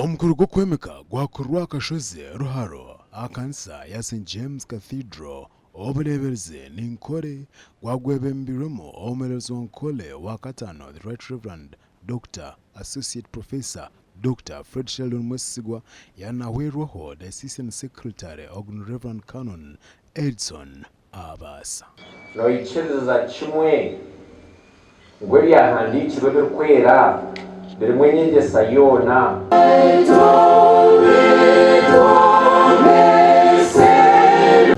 Omukoro gw'okwemeka gwakorwa aha kashozi Ruharo aha kanisa ya St James Cathedral. Obureeberezi ni Nkore gwagwebembirwemu Omureeberezi wa Nkore wa kataano The Right Reverend Doctor Associate Professor Doctor Fred Sheldon Mwesigwa yaanahwerwaho Diocesan Secretary ogu ni Rev Canon Edson Abaasa. Noikiririza kimwe ngu Ebyahandiikirwe Ebirikwera birimu enyegyesa yoona?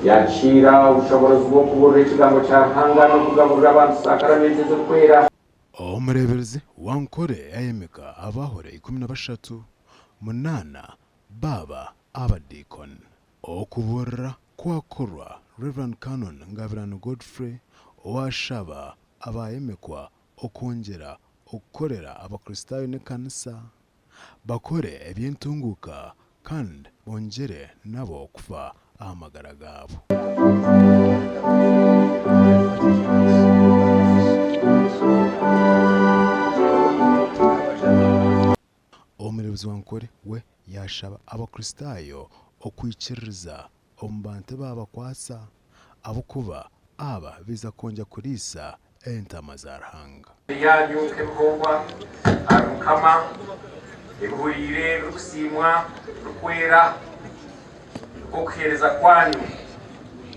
Yakiira obushoboorozi bw'okubuurira Ekigambo kya Ruhanga n'okugaburira abantu saakaramente ezirikwera. Omureeberezi wa Nkore yayemeka abaahore 13, munaana baaba abadiikoni. Okubuurira kwakorwa Rev. Canon Ngabirano Godfrey owaashaba abaayemekwa okwongyera okukorera Abakristaayo n'ekanisa, bakore eby'entunguuka kandi bongyere nabo kufa aha magara gaabo. Omureebuzi wa Nkore we yaashaba Abakristaayo okwikiririza omu bantu abaabakwatsa ahabw'okuba aba baija kwongyera kuriisa entaama za Ruhanga. Byanyu nk'ebihongwa ahari Mukama, ebihuriire, ebirikusiimwa, ebirikwera, nikwo kuheereza kwanyu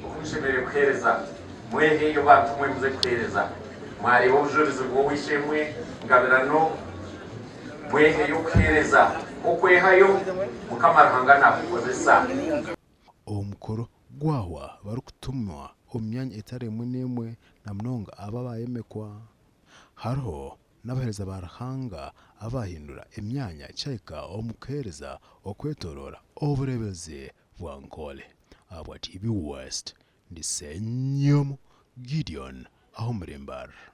oku mushemereire kuheereza. Mweheyo bantu mwe muze kuheereza. Mwareeba obujurizi bw'ow'eishe-emwe Ngabirano, mweheyo kuheereza. Ku okwehayo, Mukama Ruhanga naakukozesa. Omukoro gwahwa barikutumwa omu myanya etari emwe n'emwe na munonga abo abaayemekwa. Hariho n'abaheereza ba Ruhanga abaahindura emyanya kyahika omu kuheereza okwetoroora obureebezi bwa Nkole. Ahabwa TV West, ndi Ssenyomo Gideon ah'omuri Mbarara.